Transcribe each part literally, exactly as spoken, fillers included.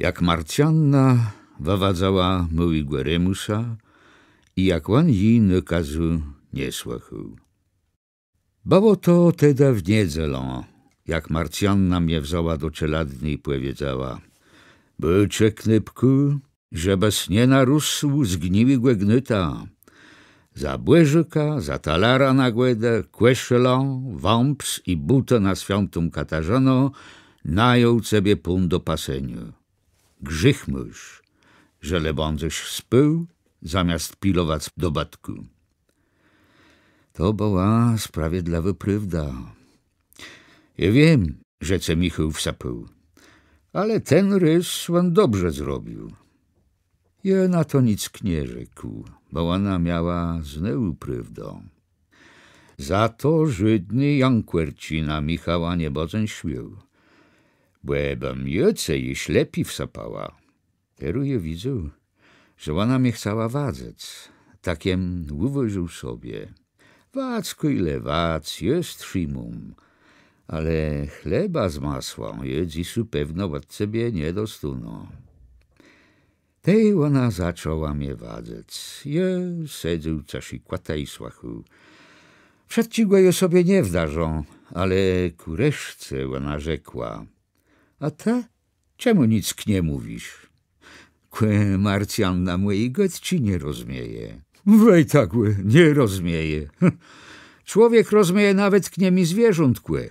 Jak Marcjanna wëwadzała môłégò Remùsa i jak òn ji nôkazu nie słëchôł. Bëło to tedë w niedzelã, jak Marcjanna mie wzãła do czelôdny i pòwiedzała: Bôczë, knôpkù, żebës nie narósł zgniłégò gnôta. Za bòżika, za talara na Gòdë, kòszëlã, wãps i bótë na swiãtą Katarzënã najął cebie Pón do paseniô. Grzéch môsz, że le bãdzesz spôł, zamiast pilowac dobëtkù. To bëła sprawiedlëwô prôwda. Jô wiém, że ce Michôł wsëpôł, ale ten rôz òn dobrze zrobił. Jô na to nick nie rzekł, bò òna miała znôwù prôwdã. Za to żódny jankòrczi na Michała nie bãdzesz miôł, bò bëm jô ce jesz lepi wsëpała. Terô jô widzã, że òna mie chcała wadzëc. Tak jem ùwôżôł sobie: Wadz, kùli wadz, jô strzimóm, ale chleba z masłã jô dzysô pewno òd cebie nie dostónã. Tej òna zaczãła mie wadzëc. Jô sedzôł cëszi kòta i słëchôł. Wszëtczégò jô sobie nie wdarzã, ale kù reszce òna rzekła: A të? Czemù nick nie mówisz? Kò Marcjanna mòji gôdczi nie rozmieje. Wej tak, nie rozmieje. Człowiek rozmieje nawet nié mie zwierzątkò,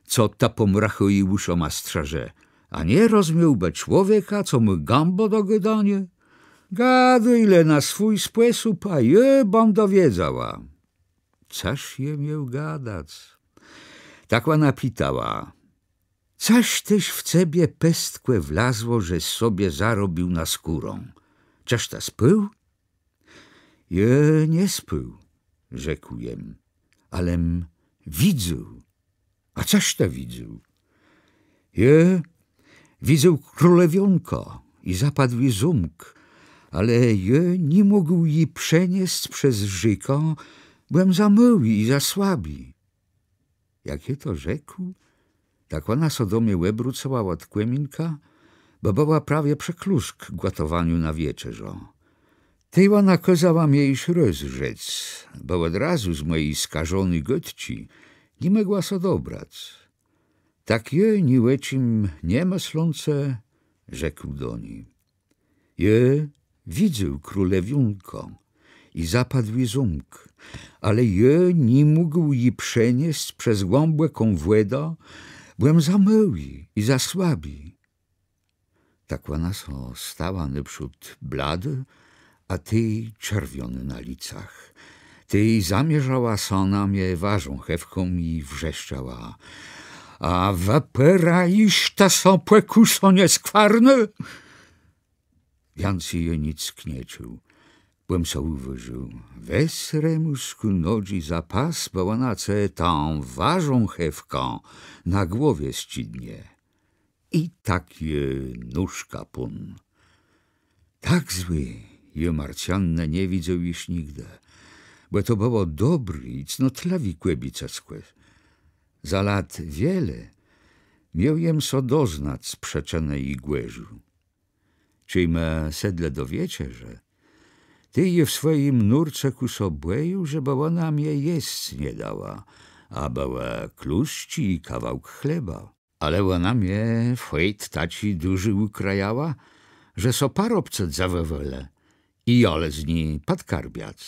co tapą rëchô i ùszama strzeże. A nie rozmiôłbë człowieka, co mô gãbã do gôdaniô? Gadôj le na swój spòsób, a jô bãdã wiedzała. Cëż jô miôł gadac? Tak òna pitała: Cëż téż w cebie pestkò wlazło, żes sobie zarobił na skórã? Czëż të spôł? Jô nie spôł, rzekł jem, alem widzôł. A cëż të widzôł? Jô widzôł królewiónkã i zapadłi zómk, ale jô ni mógł ji przeniesc przez rzékã, bò jem za môłi i za słabi. Jak jô to rzekł, tak òna sã do mie òbrócëła òd kòminka, bò bëła prawie przë klósk gòtowaniu na wieczerzã. Tej òna kôzała mie jesz rôz rzec, bò òd razu z mòji skażony gôdczi ni mògła sã dobrac. Tak jô, ni ò czim nie mëslącë, rzekł do ni: Jô widzôł królewiónkã i zapadłi zómk, ale jô ni mógł ji przeniesc przez głãbòką wòdã, bò jem za môłi i za słabi. Tak òna sã stała nôprzód bladô, a tej czerwionô na licach. Tej zamierzała sã na mie warząchewką i wrzeszczała: A wëpôrôjesz të sã, pòkùso nieskwarnô? Wiãcy jô nick nie czuł, bò jem so ùwôżił: Wez, Remùskù, nodżi za pas, bò òna ce tã warząchewkã na głowie scygnie. I tak jô nóżka pón. Tak złi jô Marcjannë nie widzôł jesz nigdë, bò to bëło dobré i cnotlëwé kòbiecëskò. Za lat wiele miôł jem sã doznac przëczënë ji gòrzu. Czej më sedlë do wieczerzë, tej jô w swòjim nórcëkù sã bòjôł, żebë òna mie jesc nie dała, a bëłë klósczi i kawałk chleba. Ale òna mie fejt taczi dużi ùkrajała, że sã parobcë dzëwòwelë i jãlë z ni pòdkarbiac.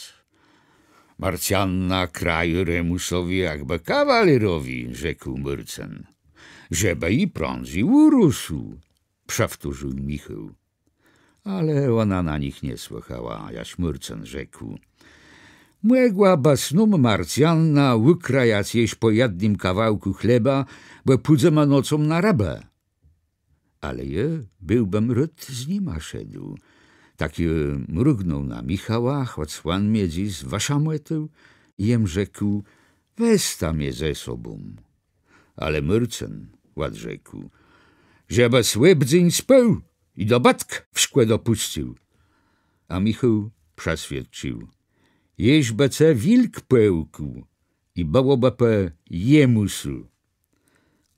Marcjanna krajô Remùsowi jakbë kawalerowi, rzekł Môrcën, żebë ji prãdzy ùrósł, przëwtórził Michôł. Ale òna na nich nie słëchała, jaż Môrcën rzekł: Mògłabës nóm, Marcjanna, ùkrajac jesz pò jednym kawałkù chleba, bò pùdzemë nocą na rëbë. Ale jô béłbëm rôd z nima szedł. Tak jô mrëgnął na Michała, chòc òn mie dzys wëszamòtôł, i jem rzekł: Wezta mie ze sobą. Ale Môrcën òdrzekł: Żebës òb dzéń spôł i dobëtk w szkòdã pùscył. A Michôł przëswiôdcził: Jesz bë ce wilk pòłkł i bëłobë pò Jemùsu.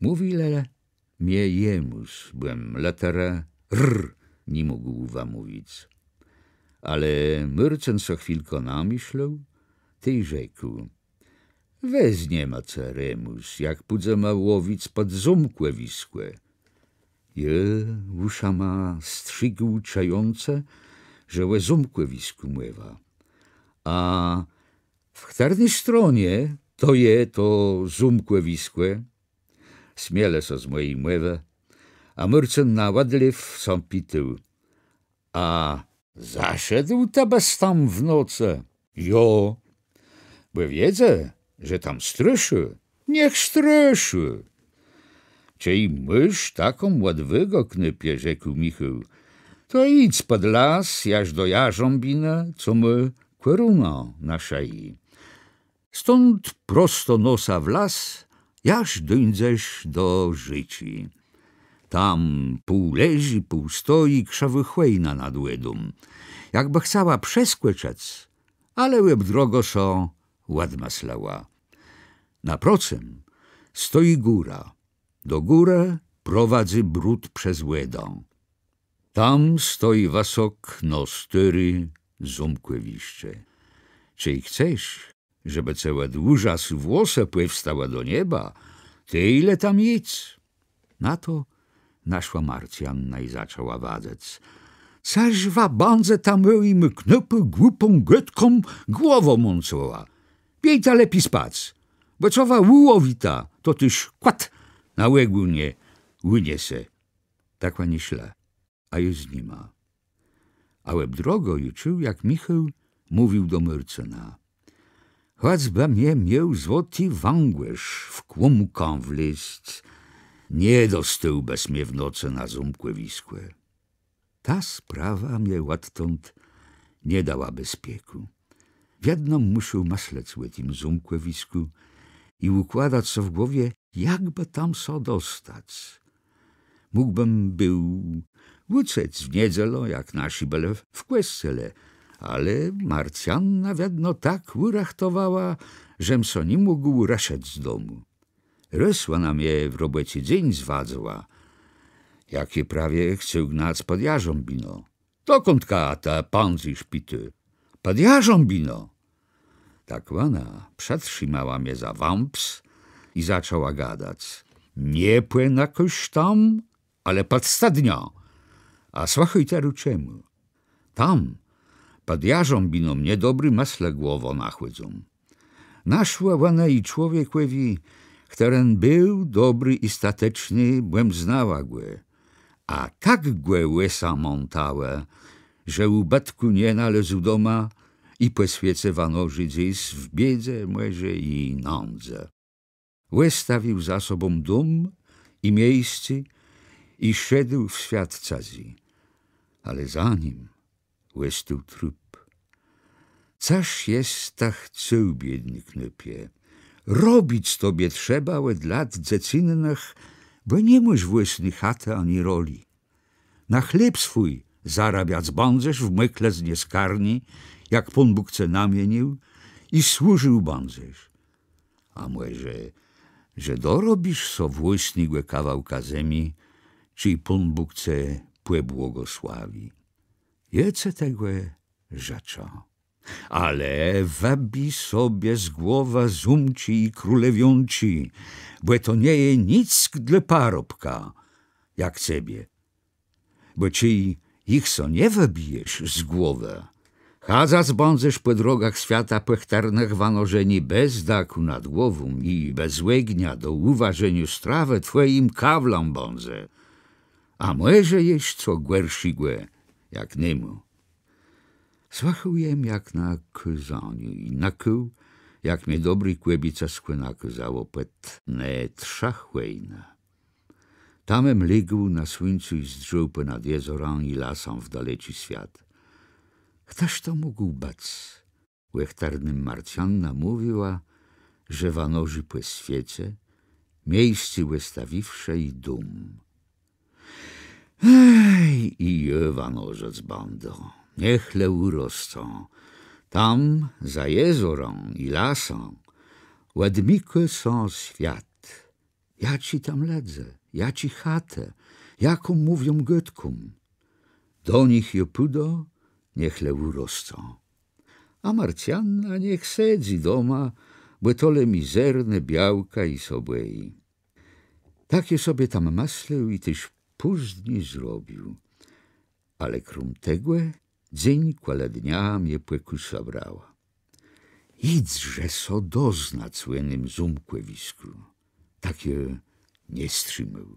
Mówilë mie Jemùs, bò jem lëterë R ni mógł wëmówic. Ale Môrcën sã chwilkã namëslôł, tej rzekł: Wezniema ce, Remùs, jak pùdzema łowic pòd zómkòwiskò. Jô ùszama strzëgł, czëjącë, że ò zómkòwiskù mòwa. A w chtërny stronie to je to zómkòwiskò? Smielë sã z mòji mòwë, a Môrcën na òdlew sã pitôł: A zaszedł të bës tam w nocë? Jo. Bò wiedzã, że tam straszą. Niech straszą. Czej môsz taką òdwôgã, knôpie, rzekł Michôł, to jidz pòd las jaż do jarzãbinë, co mô kòrunã na szëji. Stąd prosto nosã w las, jaż dóńdzesz do rzéczi. Tam pół leżi, pół stoji krzëwô chòjna nad wòdą. Jakbë chcała przeskòczëc, ale òb drogã sã òdmëslëła. Naprocëm stoji góra. Do górë prowadzy bród przez wòdã. Tam stoji wësok no stôré zómkòwiszcze. Czej chcesz, żebë cë òd ùrzasu włosë pòwstałë do nieba, tej le tam jidz. Na to naszła Marcjanna i zaczãła wadzëc: Cëż wa bãdzeta mòjémù knôpù głupą gôdką głowã mącëła? Biéjta lepi spac, bò co wa ùłowita, to téż kòt na ògònie ùniese. Tak òni szlë, a jô z nima. A òb drogã jô czuł, jak Michôł mówił do Môrcëna: Chòcbëm jô miôł złoti wãgòrz w kłómkã wlezc, nie dostôłbës mie w nocë na zómkòwiskò. Ta sprawa mie òdtąd nie dała bezpiekù. Wiedno mùszôł mëslec ò tim zómkòwiskù i ùkładac so w głowie, jakbë tam sã dostac. Mógłbëm béł ùcec w niedzelã, jak naszi bëlë w kòscele, ale Marcjanna wiedno tak ùrëchtowała, żem sã ni mógł rëszëc z domù. Rôz òna mie w robòcy dzéń zwadzëła, jak jô prawie chcôł gnac pòd jarzãbinã. Dokądka të pãdzysz, pitô? Pòd jarzãbinã. Tak òna przëtrzimała mie za wãps i zaczãła gadac: Nie pònëkôsz tam, ale pòd stëdniã. A słëchôj terô czemù. Tam pòd jarzãbiną niedobré mëslë głowã nachòdzą. Naszła òna i człowiekòwi, chtëren béł dobri i stateczny, bòm znała gò. A tak gò òsamãtała, że ùbëtkù nie nalôzł doma i pò swiece wanożi dzys w biédze, mòże i nãdzë. Òstawił za sobą dóm i miejsce i szedł w swiat cëzy. Ale za nim òstôł trup. Cëż jes të chcôł, biédny knôpie? Robic tobie trzeba òd lat dzecynnëch, bò ni môsz włôsny chatë ani rolë. Na chléb swój zarabiac bãdzesz w mòklëznie skarni, jak Pón Bóg ce namienił, i służił bãdzesz. A mòże, że dorobisz so włôsnégò kawałka zemi, czej Pón Bóg ce pòbłogòsławi. Jô ce tegò żëczã. Ale wëbij sobie z głowë zómczi i królewiónczi, bò to nie je nick dlô parobka, jak cebie. Bò czej jich so nie wëbijesz z głowë, chadzac bãdzesz pò drogach swiata, pò chtërnëch wanożenié bez dakù nad głową i bez ògnia do ùwarzeniô strawë twòjim kawlã bãdze. A mòże jesz co gòrszégò, jak nemù. Słëchôł jem, jak na kôzaniu, i nëkôł, jak mie dobré kòbiécëskò nakôzało, pòd ne trzë chòjnë. Tam jem legł na słuńcu i zdrzôł pònad jezorã i lasã w daleczi swiat. Chtëż to mógł bëc, ò chtërnym Marcjanna mówiła, że wanożi pò swiece, miejsce òstawiwszë i dóm? Ej, i jô wanożëc bãdã, niech le ùrostã. Tam, za jezorã i lasã, òdmikô sã swiat. Jaczi tam lëdze, jaczé chatë, jaką mówią gôdką. Do nich jô pùdã, niech le ùroscą. A Marcjanna niech sedzy doma, bò to le mizernô białka i sã bòji. Tak jô sobie tam mëslôł i téż pózni zrobił. Ale króm tegò dzéń kòle dnia mie pòkùsa brała. Jidzże sã doznac ò nym zómkòwiskù. Tak jô nie strzimôł.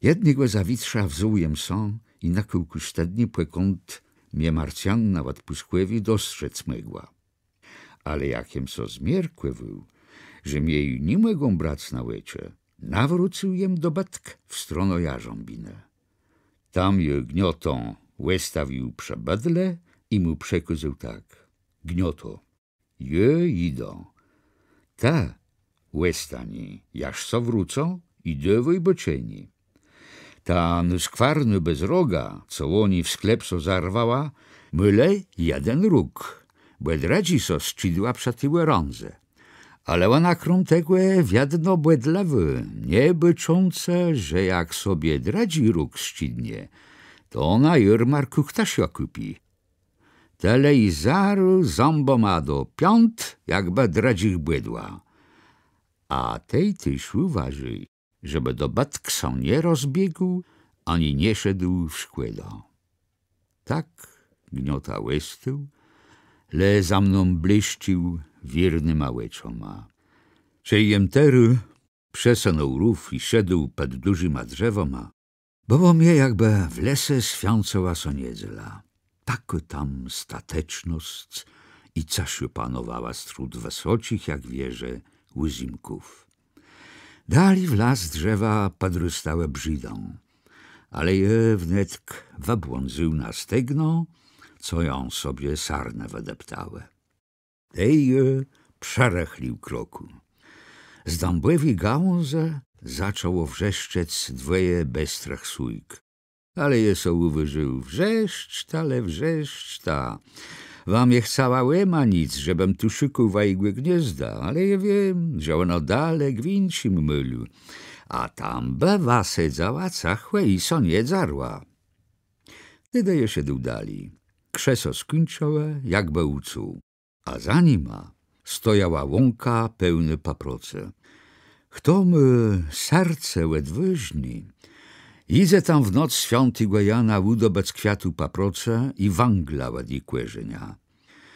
Jednégò zawitrza wzął jem sã i na kółkù sztëdni, pòkąd mie Marcjanna òd pùstkòwiô dostrzec mògła. Ale jak jem sã zmiarkòwôł, że mie ju ni mògą brac na òczë, nawrócył jem dobëtk w stronã jarzãbinë. Tam jô Gniotã òstawił przë bëdle i mù przëkôzôł tak: Gnioto, jô jidã. Të òstani, jaż sã wrócã, i dôwôj bôczenié. Ta nôskwarnô bezroga, co łoni w sklep sã zarwała, mô le jeden róg, bò drëdżi sã sczidła przë ti òrãdzë. Ale òna króm tegò wiedno bòdlëwô, nie bôczącë, że jak sobie drëdżi róg sczidnie, to na jôrmarkù chtos jã kùpi. Të le ji zarô zãbama do piãt, jakbë drëdżich bòdła. A tej téż ùważôj, żebë dobëtk sã nie rozbiégł, ani nie szedł w szkòdã. Tak Gniota òstôł, le za mną błëszcził wiérnyma òczoma. Czej jem terô przesënął rów i szedł pòd dużima drzewama, bëło mie, jakbë w lese swiãcëła sã niedzela. Takô tam statecznosc i cëszô panowała strzód wësoczich jak wieże òzymków. Dali w las drzewa pòdrôstałë brzidã, ale jô wnet wëbłądzył na stegnã, co jã sobie sarnë wëdeptałë. Tej jô przërëchlił krokù. Z dãbòwi gałãzë zaczãło wrzeszczec dwòje bestrëch sójk. Ale jô so ùwôżił: wrzeszczta le wrzeszczta. Wa mie chcała òmanic, żebëm tu szukôł wajégò gniôzda, ale jô wiém, że òno dalek w jinszim môlu. A tam bë wa sedzała cëchò i sã nie dzarła. Tedë jô szedł dali. Krze sã skùńczëłë, jakbë ùcął. A za nima stojała łąka pełnô paprocë. Chto mô serce òdwôżné, jidze tam w noc swiãtégò Jana ùdobëc kwiatu paprocë i wãgla òd ji kòrzenia.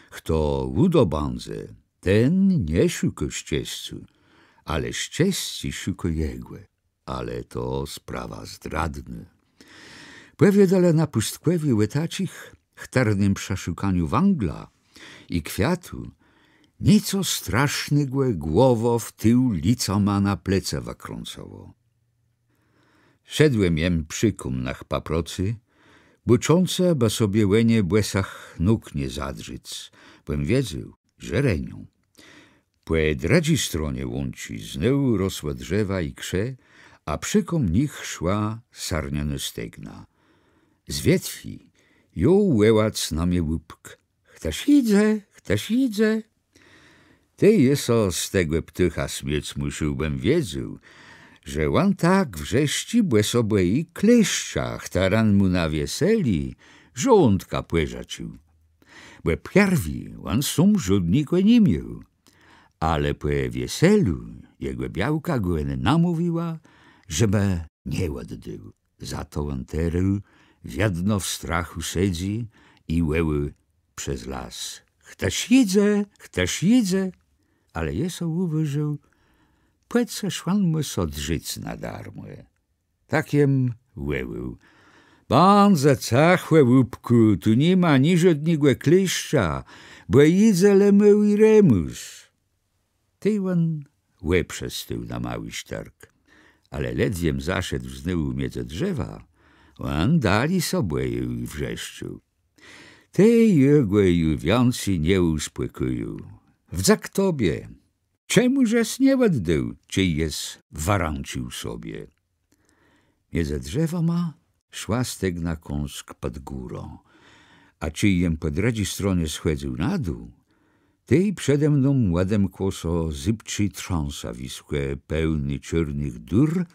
Chto ùdobãdze, ten nie szukô szczescô, ale szczescé szukô jegò. Ale to sprawa zdradnô. Pòwiôdelë na pùstkòwiu ò taczich, chtërnym przë szukanim wãgla i kwiatu niecò strasznégò głowã w tił licama na plecë wëkrãcało. Szedł jem przékòm nëch paprocë, bôczącë, bë sobie ò nie bòsëch nóg nie zadrzéc, bò jem wiedzôł, że renią. Pò drëdżi stronie łączi znowù rosłë drzewa i krze, a przékòm nich szła sarnianô stegna. Z wietwi jął wòłac na mie łupk: „Chtos jidze, chtos jidze?” Tej jô sã z tegò ptôcha smiôc mùszôł, bò jem wiedzôł, że òn tak wrzeszczi, bò sã bòji kleszcza, chtëren mù na wieselu żołądka pòżëcził. Bò pierwi òn sóm żódnégò ni miôł. Ale pò wieselu jegò białka gò namówiła, żebë nie òddôł. Za to òn terô wiedno w strachù sedzy i wòłô przez las: „Chtos jidze, chtos jidze?” Ale jô so ùwôżił, pò cëż òn mô sã drzéc na darmò. Tak jem wòłôł: „Bądzże cëchò, łupkù, tu ni ma ni żódnégò kleszcza, bò jidze le môłi Remùs.” Tej òn òprzestôł na môłi sztërk. Ale ledwiem zaszedł znowù midzë drzewa, òn dali sã bòjôł i wrzeszczôł. Tej jô gò ju wiãcy nie ùspòkòjił. „Wdzãk tobie! Czemù żes nie òddôł, czej jes wërãcził sobie?” Midzë drzewama szła stegna kąsk pòd górã, a czej jem pò drëdżi stronie schòdzył na dół, tej przede mną òdemkło sã zëbczé trzãsawiskò, pełné czôrnëch dór,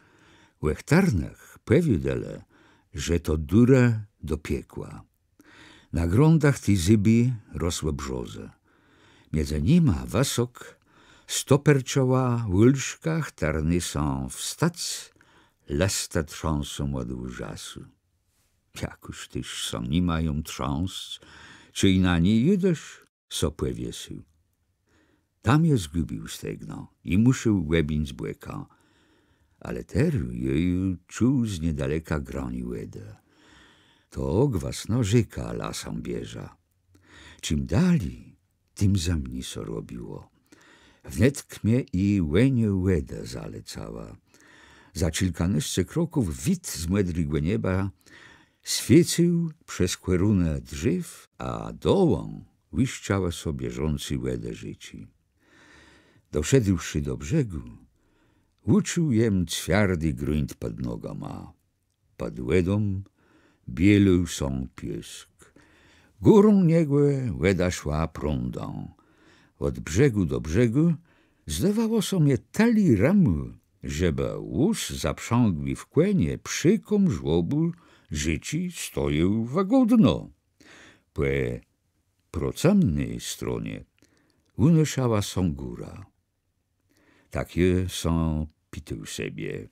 ò chtërnëch pòwiôdelë, że to dórë do piekła. Na grądach ti zëbi rosłë brzozë. Midzë nima wësok stoperczała òlszka, chtërny sã wstec lëstë trzãsą òd ùrzasu. Jakùż téż sã ni mają trzãsc, czej na ni jôdôsz, so pòwiesył. Tam jô zgùbił stegnã i mùszôł òbińc bòkã. Ale terô jô ju czuł z niedaleka granié wòdë. To gwësno rzéka lasã bieża. Czim dali, tim zëmni so robiło. Wnetk mie i wòniô wòdë zalecała. Za czilkanôsce kroków wid z mòdrégò nieba swiécył przez kòrunã drzéw, a dołã łiszczałë so bieżącé wòdë rzéczi. Doszedłszë do brzegù, ùczuł jem cwiardi grunt pòd nogama. Pòd wòdą bielił sã piôsk. Górą niegò wòda szła prądã. Òd brzegù do brzegù zdôwało sã mie tëli rëmù, żebë wóz zaprzãgłi w kònie przékã żłobù rzéczi stojôł wëgódno. Pò procëmny stronie ùnôszała sã góra. Tak jô sã pitôł sebie: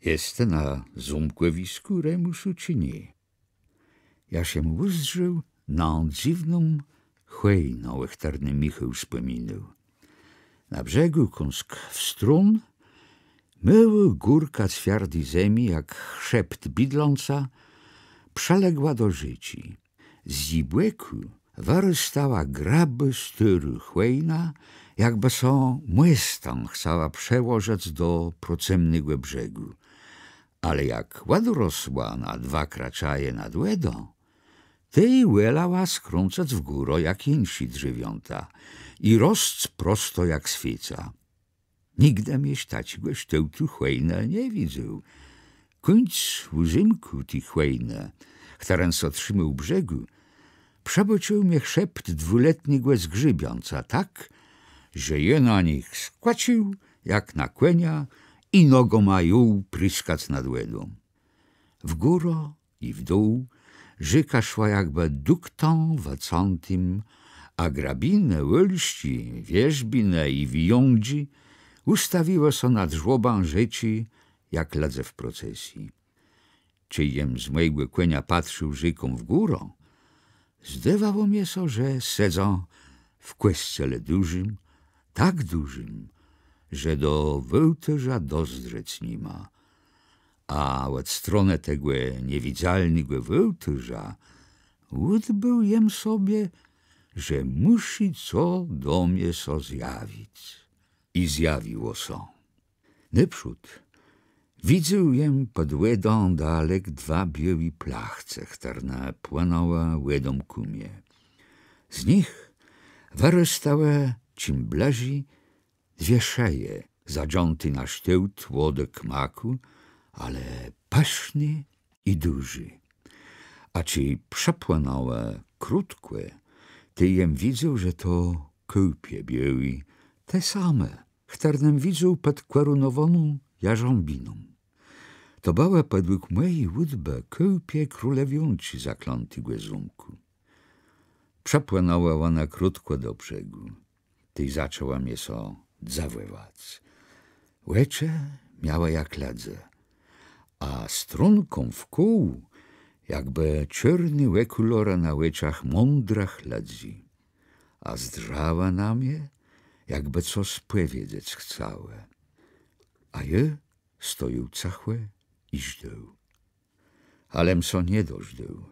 Jes të na zómkòwiskù Remùsu, czë nié? Jaż jem ùzdrzôł nã dzywną chòjnã, ò chtërny Michôł wspòminôł. Na brzegù, kąsk w strón, môłô górka cwiardi zemi, jak chrzept bidląca, przëlégła do rzéczi. Z ji bòkù wërôstała grëbô, stôrô chòjna, jakbë sã mòstã chcała przełożëc do procëmnégò brzegù. Ale jak òdrosła na dwa kraczaje nad wòdã, tej wòlała skrącëc w górã jak jinszé drzewiãta i rosc prosto jak swiéca. Nigdë jem jesz taczégò sztôłtu chòjnë nie widzôł. Kùńc ùzémkù ti chòjnë, chtëren sã trzimôł brzegù, przëbôcził mie chrzept dwùletnégò zgrzybiãca tak, że jô na nich skòcził jak na kònia i nogama jął prëskac nad wòdą. W górã i w dół rzéka szła jakbë duktã wëcãtim, a grabinë, òlszczi, wierzbinë i wijądżi ùstawiłë sã nad żłobã rzéczi jak lëdze w procesji. Czej jem z mòjégò kònia patrził rzéką w górã, zdôwało mie sã, że sedzã w kòscele dużim, tak dużim, że do wôłtôrza dozdrzec ni ma. A òd stronë tegò niewidzalnégò wôłtôrza ùdbôł jem sobie, że mùszi co do mie sã zjawic. I zjawiło sã. Nôprzód widzôł jem pòd wòdą dalek dwa biôłé plachce, chtërne płënãłë wòdą kù mie. Z nich wërôstałë, czim blëżi, dwie szëje, zadżãté na sztôłt łodëk makù, ale pëszné i dużé. A czej przëpłënãłë krótkò, tej jem widzôł, że to kôłpie biôłé, te same, chtërne jem widzôł pòd kòrunowóną jarzãbiną. To bëłë pòdług mòji ùdbë kôłpie królewiónczi zaklãtégò zómkù. Przëpłënãłë òne krótkò do brzegù. Tej zaczãłë mie sã dzëwòwac. Òczë miałë jak lëdze, a strónką wkół jakbë czôrné òkùlôrë na òczach mądrëch lëdzy. A zdrzałë na mie, jakbë cos pòwiedzec chcałë. A jô stojôł cëchò i żdôł. Alem sã nie dożdôł.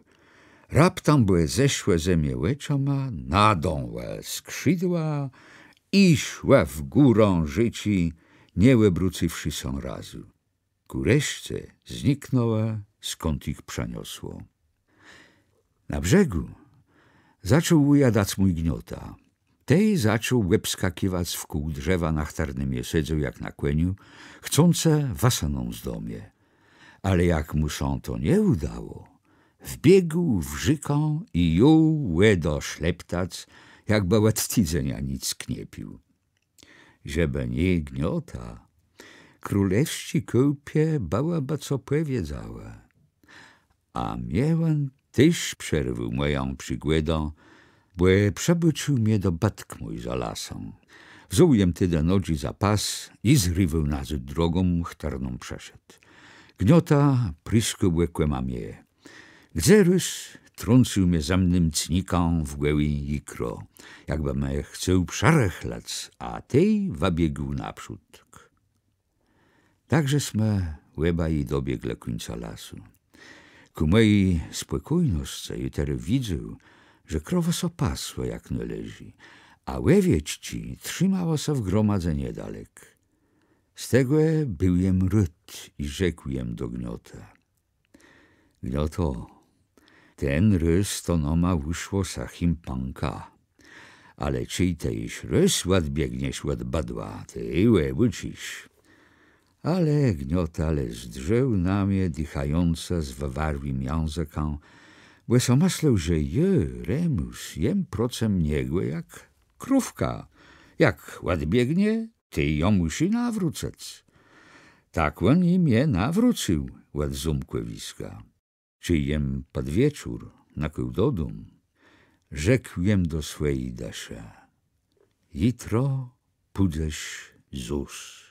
Raptem bëłë zeszłë ze mie òczama, nadãłë skrzidła i szłë w górã rzéczi, nie òbrócywszë sã razu. Kù reszce zniknãłë, skąd jich przëniosło. Na brzegù zaczął ùjadac mój gniota. Tej zaczął òbskakiwac wkół drzewa, na chtërnym jô sedzôł jak na kòniu, chcącë wësënąc do mie. Ale jak mù sã to nie ùdało, wbiégł w rzékã i jął wòdã szleptac, jakbë òd tidzenia nick nie pił. Żebë nié gniota, królewsczé kôłpie bëłëbë co pòwiedzałë. A mie òn téż przerwôł mòjã przigòdã, bò przëbôcził mie dobëtk mój za lasã. Wzął jem tedë nodżi za pas i zrëwôł nazôd drogą, chtërną przëszedł. Gniota prëskôł òkòma mie. Gdze rôz trącył mie zëmnym cnikã w gòłé jikro, jakbë mie chcôł przërëchlac, a tej wëbiégł naprzódk. Tak że smë òbaji dobieglë kùńca lasu. Kù mòji spòkójnoscë jô terô widzôł, że krowë sã pasłë jak nôleżi, a òwieczczi trzimałë sã w gromadze niedalek. Z tegò béł jem rôd i rzekł jem do Gniotë: Gnioto, ten rôz to nama ùszło sã chimpãka. Ale czej të jesz rôz òdbiegniesz òd bëdła, tej òbôczisz. Ale Gniota le zdrzôł na mie, dëchającë z wëwarłim jãzëkã, bò so mëslôł, że jô, Remùs, jem procëm niegò jak krówka. Jak òdbiegnie, tej jã mùszi nawrócëc. Tak òn i mie nawrócył òd zómkòwiska. Czej jem pòd wieczór nakôł do dóm, rzekł jem do swòji dëszë: Jutro pùdzesz zôs.